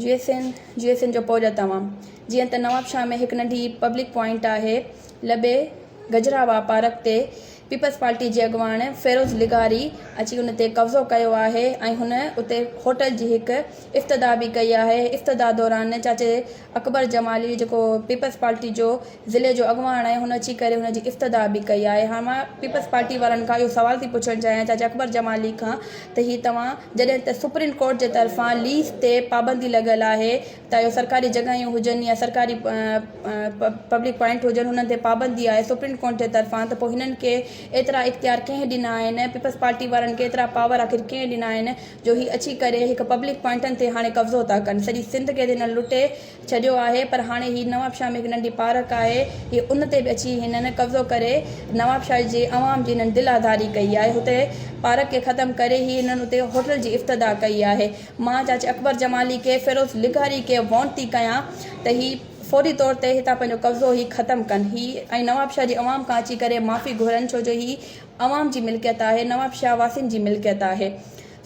جيئسين جيئسين جو پوڄ توهان. جيئن ته نوابشاهه ۾ هڪ ننڍي پبلڪ پوائنٽ آهي لٻي گجراوا پارڪ تي پيپلز پارٽي جي اڳواڻ فيروز لغاري اچي ان تي قبضو ڪيو آهي ۽ هن اتي هوٽل جي هڪ افتتاح به ڪئي آهي افتتاح دوران چاچي اڪبر جمالي جيڪو پيپلز پارٽي جو ضلعي جو اڳواڻ آهي هن اچي ڪري هن جي افتتاح به ڪئي آهي هاڻ مان پيپلز پارٽي وارن کان اهو سوال ٿي پڇڻ چاهيان چاچي اڪبر جمالي کان ته هي توهان جڏهن ته سپريم ڪورٽ جي طرفان ليز تي پابندي لڳل آهي ته اهو سرڪاري جڳهيون هجن يا سرڪاري پبلڪ پوائنٽ هجن انهن تي پابندي آهي سپريم ڪورٽ جي طرفان ته پوء هنن کي ايترا اختيار ڪنهن ڏنا آهن پيپلز پارٽي وارن کي ايترا پاور آخر ڪنهن ڏنا آهن جو هي اچي ڪري هڪ پبلڪ پوائنٽن تي هاڻي قبضو ٿا ڪن سڄي سنڌ کي هنن لٽي ڇڏيو آهي پر هاڻي هي نوابشاهه ۾ هڪ ننڍي پارڪ آهي هي ان تي به اچي هنن قبضو ڪري نوابشاهه جي عوام جي هنن دل آزاري ڪئي آهي هتي پارڪ کي ختم ڪري هي هنن اتي هوٽل جي افتتاح ڪئي آهي مان چاچي اڪبر جمالي کي فيروز لغاري کي وارن ٿي ڪيان ته هي فوري طور تي هتان پنهنجو قبضو هي ختم ڪن هي ۽ نوابشاهه جي عوام کان اچي ڪري معافي گهرن ڇو جو هي عوام جي ملڪيت آهي نوابشاهه واسين جي ملڪيت آهي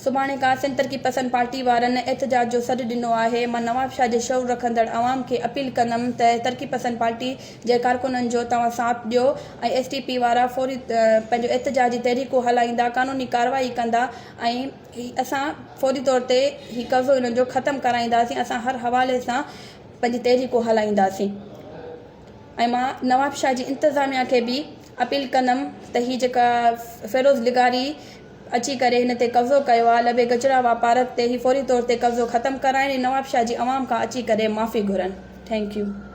سڀاڻي کان سنڌ ترقي پسند پارٽي وارن احتجاج جو سڏ ڏنو آهي مان نوابشاهه جي شعور رکندڙ عوام کي اپيل ڪندم ته ترقي پسند پارٽي جي ڪارڪنن جو توهان ساٿ ڏيو ۽ ايس ٽي پي وارا فوري پنهنجو احتجاجي تحريڪون هلائيندا قانوني ڪارروائي ڪندا ۽ هي اسان فوري طور تي هي قبضو انهن جو ختم ڪرائينداسين اسان هر حوالي سان پنهنجي تحريڪون هلائينداسين ۽ مان نوابشاهه جي انتظاميا کي به اپيل ڪندم ته هي جيڪا فيروز لغاري اچي ڪري هن تي قبضو ڪيو آهي لبي گجرا واپارڪ تي هي فوري طور تي قبضو ختم ڪرائين ۽ نوابشاهه جي عوام کان اچي ڪري معافي گهرن thank you.